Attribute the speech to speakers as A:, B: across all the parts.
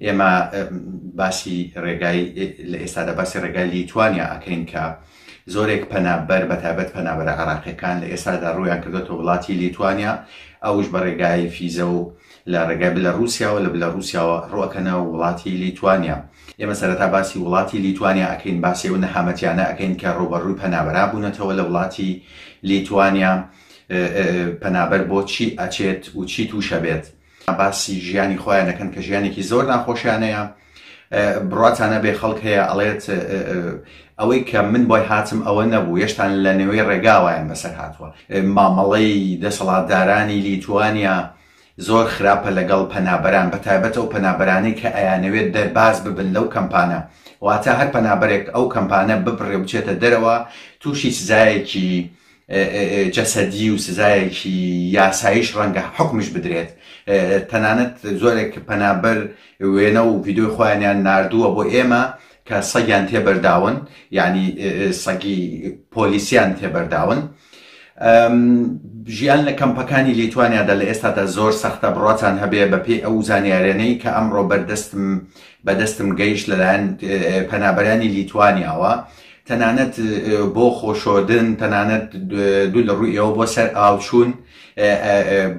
A: ئێمە باسی ڕێگای لە ئێستادا باسی ڕێگای لیتوانیا ئەکەین کە زۆرێک پەنابەر بەتایبەت پەنابەرە عێراقیەکان لە ئێستادا ڕوویان کردۆتە وڵاتی لیتوانیا ئەوش بە ڕێگای فیزە و لە ڕێگای بلەڕوسیاوە لە بلەڕوسیاوە ڕوەکەنە وڵاتی لیتوانیا. ئێمە سەرەتا باسی وڵاتی لیتوانیا ئەکەین، باسی ئەو نەهامەتیانە ئەکەین کە ڕووبەڕووی پەنابەران بوونەتەوە لە وڵاتی لیتوانیا، پەنابەر بۆ چی ئەچێت و چی تووشەبێت. باسی ژیانی خۆیان ئەکەن کە ژیانێکی زۆر ناخۆشیانەیە. بڕواتان نەبێ خەڵک هەیە ئەڵێت ئەوەی کە من بۆی هاتم ئەوە نەبوو، هێشتان لە نێوەی ڕێگاوایان بەسەر هاتووە. مامەڵەی دەسەڵاتدارانی لیتوانیا زۆر خراپە لەگەڵ پەنابەران بەتایبەت ئەو پەنابەرانەی کە ئەیانەوێت دەرباز ببن لەو کەمپانە واتە هەر پەنابەرێک ئەو کەمپانە ببڕێ و بچێتە دەرەوە تووشی سزایەکی جەسەدی و سزایەکی یاساییش ڕەنگە حکومش بدرێت تەنانەت زۆرێک پەنابەر وێنە و ڤیدیۆی خۆیانیان ناردووە بۆ ئێمە کە سەگیان تێبەرداون یعنی سەگی پۆلیسیان تێبەرداون ژیان لە کەمپەکانی لیتوانیادا لە ئێستادا زۆر سەختە، بڕواتان هەبێ بەپێی ئەو زانیاریانەی کە ئەمڕۆ بەردەستم بەدەستم گەیشت لەلایەن پەنابەرانی لیتوانیاوە تەنانەت بۆ خۆشۆردن تەنانەت دوو لە ڕووی ئێوە بۆ سەر ئاوچوون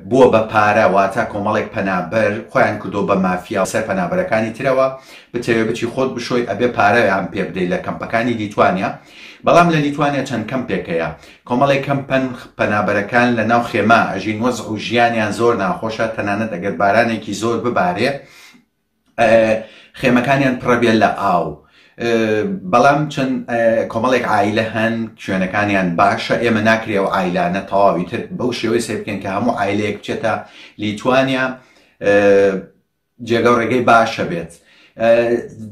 A: بووە بە پارە واتە کۆمەڵێک پەنابەر خۆیان کردو بە مافیا سەر پەنابەرەکانی ترەوە بتەوێ بچی خۆت بشۆی ئەبێ پارەیان پێ بدەیت لە کەمپەکانی لیتوانیا بەڵام لە لیتوانیا چەند کەمپێک هەیە، کۆمەڵێک کەمپن، پەنابەرەکان لە ناو خێمە ئەژین، وەزع و ژیانیان زۆر ناخۆشە، تەنانەت ئەگەر بارانێکی زۆر ببارێ خێمەکانیان پڕەبێ لە ئاو. بەڵام چەند کۆمەڵێک عایلە هەن شوێنەکانیان باشە، ئێمە ناکرێ ئەو عایلانە تەواوی تر بەو شێوەی سەیر بکەین کە هەموو عایلەیەک بچێتە لیتوانیا. جێگە و ڕێگەی باشە بێت.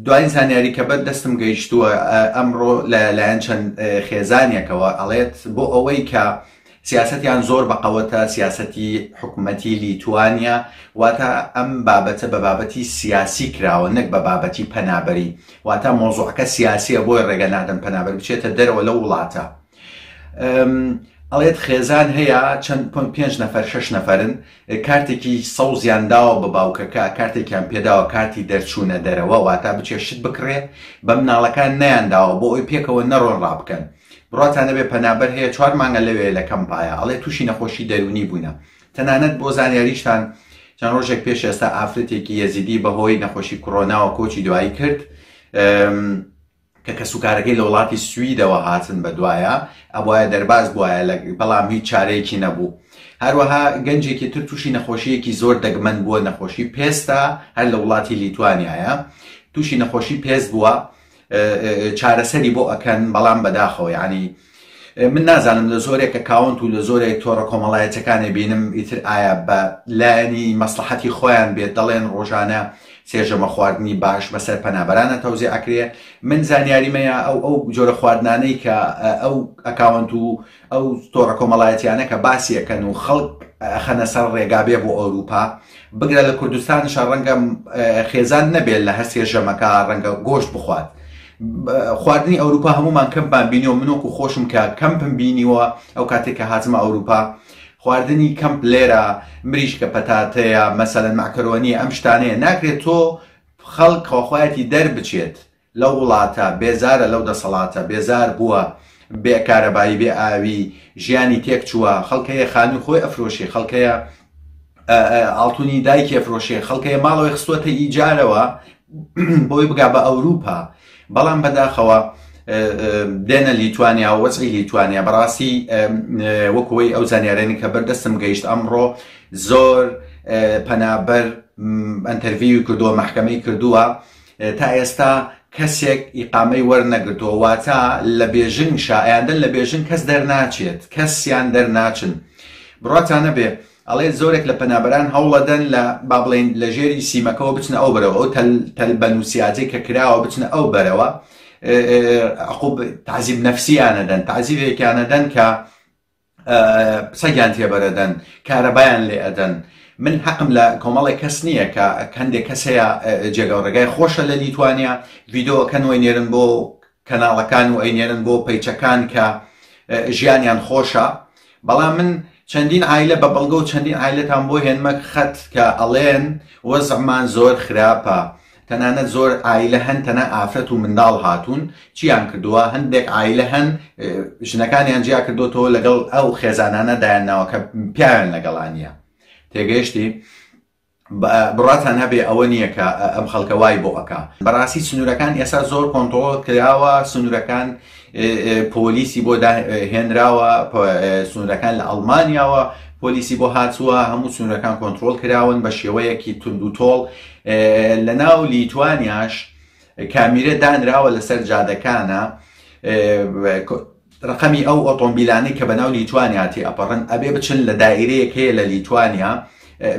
A: دوایین زانیاری کە بەر دەستم گەیشتووە ئەمڕۆ لە لایەن چەند خێزانێکەوە ئەڵێت بۆ ئەوەی کە سیاسەتیان زۆر بەقەوەتە سیاسەتی حکومەتی لیتوانیا واتە ئەم بابەتە بە بابەتی سیاسی کراوە نەک بە بابەتی پەنابەری واتە مۆزوعەکە سیاسیە بۆی ڕێگە نادەن پەنابەر بچێتە دەرەوە لەو وڵاتە ئەڵێت خێزان هەیە چەند پێنج نەفەر شەش نەفەرن کارتێکی سەوزیان داوە بە باوکەکە کارتێکیان پێداوە کارتی دەرچوونە دەرەوە واتا بچێ شت بکڕێ بە مناڵەکان نەیان داوە بۆ ئەوی پێکەوە نەڕۆن ڕابکەن بڕواتان نەبێ پەنابەر هەیە چوار مانگە لەوێ لە کەمپایە ئەڵێ تووشی نەخۆشی دەروونی بووینە تەنانەت بۆ زانیاریشتان چەند ڕۆژێک پێش ئێستا ئافرەتێکی یەزیدی بەهۆی نەخۆشی کۆرۆناوە کۆچی دوایی کرد. کە کەسوکارەکەی لە وڵاتی سویدەوە هاتن بە دوایا ئەبوایە دەرباز بوایە لە بەڵام هیچ چارەیەکی نەبوو. هەروەها گەنجێکی تر تووشی نەخۆشییەکی زۆر دەگمەن بووە نەخۆشی پێستە هەر لە وڵاتی لیتوانیایە تووشی نەخۆشی پێست بووە چارەسەری بۆ ئەکەن بەڵام بەداخەوە یعنی من نازانم لە زۆرێک ئەکاونت و لە زۆرێک تۆڕە کۆمەڵایەتیەکانێ بینم ئیتر ئایا بە لایەنی مەسڵەحەتی خۆیان بێت دەڵێن ڕۆژانە سێ ژەمە خواردنی باش بەسەر پەنابەرانە تەوزیع ئەکرێ من زانیاریم هەیە ئەو ئەو جۆرە خواردنانەی کە ئەو ئەکاونت و ئەو تۆڕە کۆمەڵایەتیانە کە باسی ئەکەن و خەڵک ئەخەنە سەر ڕێگا بێ بۆ ئەوروپا بگرە لە کوردستانشا ڕەنگە خێزان نەبێت لە هەر سێ ژەمەکە ڕەنگە گۆشت بخوات خواردنی ئەوروپا هەمومان کەمپمان بینیوە من وەکو خۆشم کە کەمپم بینیوە ئەو کاتێک کە هاتمە ئەوروپا خواردنی کەمپ لێرە مریشکە پەتاتەیە مەسەلەن مەعکەرۆنیە ئەم شتانەیە ناکرێت تۆ خەڵک خۆخوایەتی دەربچێت لەو وڵاتە بێزارە لەو دەسەڵاتە بێزار بووە بێ کارەبایی بێ ئاوی ژیانی تێک چووە خەڵک هەیە خانووی خۆی ئەفرۆشێ خەڵک هەیە ئاڵتونی دایکی ئەفرۆشێ خەڵک هەیە ماڵەوەی خستووەتە ئیجارەوە بۆی بگا بە ئەوروپا بەڵام بەداخەوە دێنە لیتوانیا و وەزعی لیتوانیا بەڕاستی وەکوەی ئەو زانیارانی کە بەردەستم گەیشت ئەمڕۆ زۆر پەنابەر ئەنتەرڤیوی کردووە مەحکەمەی کردووە تا ئێستا کەسێک ئیقامەی وەرنەگرتووە واتە لە بێژنگ شا ئەیاندەن لە بێژنگ کەس دەرناچێت کەسیان دەرناچن بڕواتان نەبێ ئەڵێ زۆرێک لە پەنابەران هەوڵەدەن لە با بڵێین لە ژێری سیمەکەوە بچنە ئەو بەرەوە ئەو تەل تەل بەنووسیاجەی کە کراوە بچنە ئەو بەرەوە عقوب تعذیب نەفسیانەدەن تعذیبێکیانەدەن کە سەگیان تێبەرەدەن کارەبایان لێ ئەدەن من حەقم لە کۆمەڵێک کەس نییە کە هەندێک کەس هەیە جێگە و ڕێگای خۆشە لە لیتوانیا ڤیدۆکەن وەی نێرن بۆ کەناڵەکان و ئەینێرن بۆ پەیچەکان کە ژیانیان خۆشە بەڵام من چەندین عایلە بە بەڵگە و چەندین عایلەتان بۆ هێنمە خەت کە ئەڵێن وەزعمان زۆر خراپە. تەنانەت زۆر عایلە هەن تەنها ئافرەت و منداڵ هاتوون چیان کردووە هەندێک عایلە هەن ژنەکانیان جیا کردوتەوە لەگەڵ ئەو خێزانانە دایانناوە کە پیاویان لەگەڵا نییە تێگەیشتی؟ بڕاتان هەبێ ئەوە نییە کە ئەم خەڵکە وای بۆ ئەکا. بەڕاستی سنوورەکان ئێستا زۆر کۆنتڕۆڵ کراوە، سنوورەکان پۆلیسی بۆ هێنراوە، سنوورەکان لە ئەڵمانیاوە پۆلیسی بۆ هاتووە، هەموو سنوورەکان کۆنتڕۆڵ کراون بە شێوەیەکی توند و تۆڵ. لە ناو لیتوانیاش کامیرە دانراوە لەسەر جادەکانە ڕەقەمی ئەو ئۆتۆمبیلانەی کە بەناو لیتوانیا تێئەپەڕن ئەبێ بچن لە دائیرەیەک هەیە لە لیتوانیا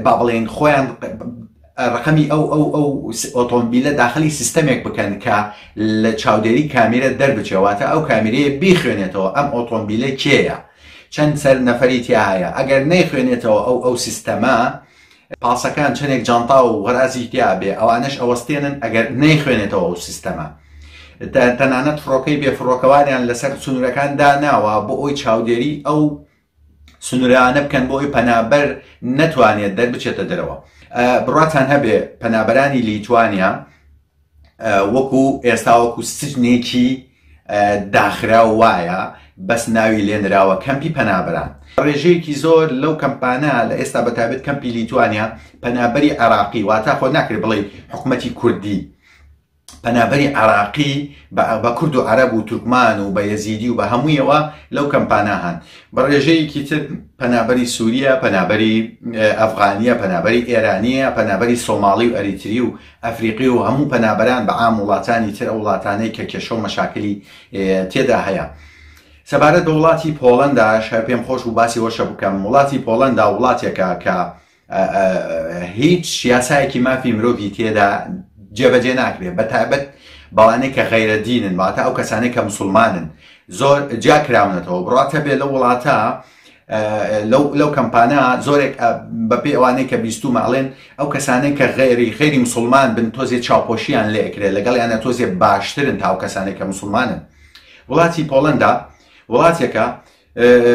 A: با بڵێین خۆیان ڕەقەمی ئەو ئەو ئەو ئۆتۆمبیلە داخلی سیستەمێک بکەن کە لە چاودێری کامیرە دەربچێ واتە ئەو کامیرەیە بیخوێنێتەوە ئەم ئۆتۆمبیلە کێیە چەند سەر نەفەری تیا هەیە ئەگەر نەیخوێنێتەوە ئەو ئەو سیستەمە پاسەکان چەنێک جانتا و غەرازی تیا بێ ئەوانەش ئەوەستێنن ئەگەر نەیخوێنێتەوە ئەو سیستەمە تەنانەت فڕۆکەی بێ فڕۆکەوانیان لەسەر سنوورەکان داناوە بۆ ئەوی چاودێری ئەو سنوورانە بکەن بۆ ئەوی پەنابەر نەتوانێت دەربچێتە دەرەوە بڕاتان هەبێ پەنابەرانی لیتوانیا وەکو ئێستا وەکو سجنێکی داخراو وایە بەس ناوی لێنراوە کەمپی پەنابەران. ڕێژەیەکی زۆر لەو کەمپانە لە ئێستا بەتایبەت کەمپی لیتوانیا پەنابەری عێراقی واتا خۆ ناکرێت بڵێی حکومەتی کوردی پەنابەری عێراقی بە کورد و عەرەب و تورکمان و بە یەزیدی و بە هەموویەوە لەو کەمپانە هەن بە ڕێژەیەکی تر پەنابەری سووریە پەنابەری ئەفغانیە پەنابەری ئێرانیە پەنابەری سۆماڵی و ئەریتری و ئەفریقی و هەموو پەنابەران بە عام وڵاتانی تر ئەو وڵاتانەی کە کێشە و مەشاکلی تێدا هەیە. سەبارەت بە وڵاتی پۆڵەنداش هەر پێم خۆش بوو باسی وەشە بکەم وڵاتی پۆڵەندا وڵاتێکە کە هیچ یاسایەکی مافی مرۆڤی تێدا جێبەجێ ناکرێت بە تایبەت بەوانەی کە غەیرە دینن واتە ئەو کەسانەی کە مسلمانن زۆر جیا کراونەتەوە بڕاتە بێ لەو وڵاتە لەو لەو کەمپانە زۆرێک بەپێی ئەوانەی کە بیستومە ئەڵێن ئەو کەسانەی کە غەیری غەیری مسوڵمان بن تۆزێ چاوپۆشیان لێ ئەکرێت لەگەڵیانە تۆزێ باشترن تا ئەو کەسانەی کە مسوڵمانن وڵاتی پۆڵەندا وڵاتێکە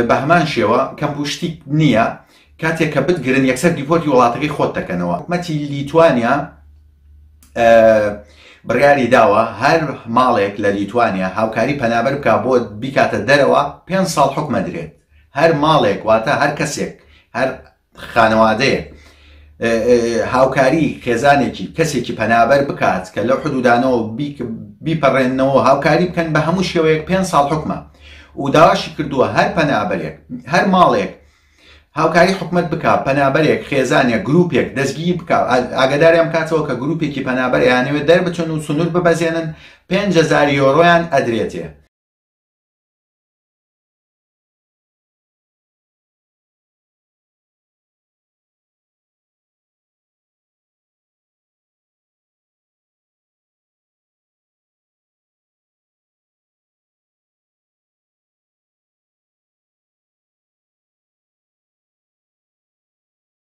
A: بە هەمان شێوە کەمپ و شتی نییە کاتێک کە بتگرن یەکسەر deport ی وڵاتەکەی خۆت دەکەنەوە حکومەتی لیتوانیا بڕیاری داوە هەر ماڵێک لە لیتوانیا هاوکاری پەنابەر بکا بۆ بیکاتە دەرەوە پێ ساڵ حکومە درێت هەر ماڵێک واتە هەر کەسێک هەر خانەوادەیەک هاوکاری خێزانێکی کەسێکی پەنابەر بکات کە لەو حدودانەوە بیپەڕێنەوە هاوکاری بکەن بە هەموو شێوەیەک پێ ساڵ حکومە و داواشی کردووە هەر پەنابەرێک هەر ماڵێک هاوکاری حکومەت بکا پەنابەرێک خێزانێک گروپێک دەستگیر بکا ئاگاداریان بکاتەوە کە گروپێکی پەنابەر ئەیانەوێت دەربچن و سنوور ببەزێنن 5000 یۆرۆیان ئەدرێتێ.